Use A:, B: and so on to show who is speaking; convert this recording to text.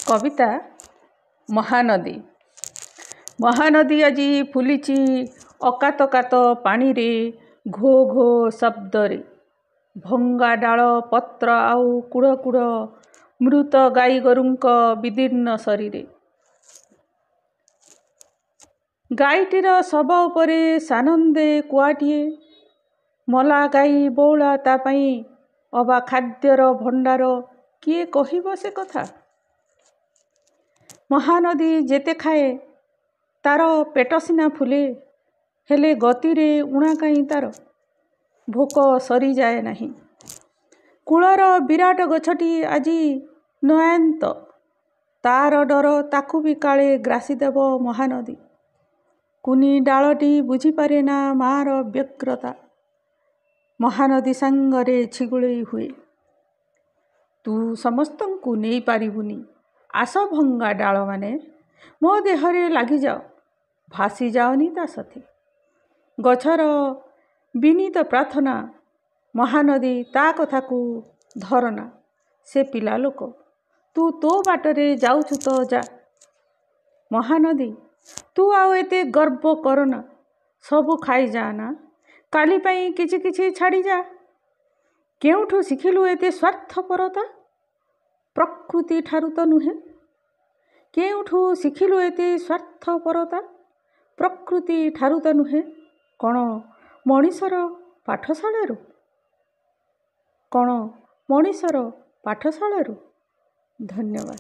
A: କବିତା ମହାନଦୀ। ମହାନଦୀ ଆଜି ଫୁଲିଛି ଅକାତକାତ ପାଣିରେ, ଘୋ ଘୋ ଶବ୍ଦରେ, ଭଙ୍ଗା ଡାଳ ପତ୍ର ଆଉ କୁଢ଼ କୁଢ଼ ମୃତ ଗାଈଗୋରୁଙ୍କ ବିଦୀର୍ଣ୍ଣ ଶରୀରେ। ଗାଈଟିର ଶବ ଉପରେ ସାନନ୍ଦେ କୁଆଟିଏ। ମଲା ଗାଈ ବଉଳା ତା ପାଇଁ ଅବା ଖାଦ୍ୟର ଭଣ୍ଡାର, କିଏ କହିବ ସେ କଥା? ମହାନଦୀ ଯେତେ ଖାଏ, ତାର ପେଟ ସିନା ଫୁଲେ, ହେଲେ ଗତିରେ ଊଣା କାହିଁ ତାର? ଭୋକ ସରିଯାଏ ନାହିଁ। କୂଳର ବିରାଟ ଗଛଟି ଆଜି ନୟାନ୍ତ। ତାର ଡର ତାକୁ ବି କାଳେ ଗ୍ରାସିଦେବ ମହାନଦୀ। କୁନି ଡାଳଟି ବୁଝିପାରେନା ମା'ର ବ୍ୟଗ୍ରତା। ମହାନଦୀ ସାଙ୍ଗରେ ଛିଗୁଳେଇ ହୁଏ। ତୁ ସମସ୍ତଙ୍କୁ ନେଇପାରିବୁନି, ଆସ ଭଙ୍ଗା ଡାଳମାନେ, ମୋ ଦେହରେ ଲାଗିଯାଅ, ଭାସି ଯାଅନି ତା ସାଥେ। ଗଛର ବିନୀତ ପ୍ରାର୍ଥନା। ମହାନଦୀ ତା କଥାକୁ ଧରନା। ସେ ପିଲା ଲୋକ, ତୁ ତୋ ବାଟରେ ଯାଉଛୁ ତ ଯା। ମହାନଦୀ, ତୁ ଆଉ ଏତେ ଗର୍ବ କରନା, ସବୁ ଖାଇଯାଆନା, କାଲି ପାଇଁ କିଛି କିଛି ଛାଡ଼ିଯା। କେଉଁଠୁ ଶିଖିଲୁ ଏତେ ସ୍ୱାର୍ଥପରତା? ପ୍ରକୃତି ଠାରୁ ତ ନୁହେଁ। କେଉଁଠୁ ଶିଖିଲୁ ଏତେ ସ୍ୱାର୍ଥପରତା? ପ୍ରକୃତି ଠାରୁ ତ ନୁହେଁ। କ'ଣ ମଣିଷର ପାଠଶାଳାରୁ? କ'ଣ ମଣିଷର ପାଠଶାଳାରୁ? ଧନ୍ୟବାଦ।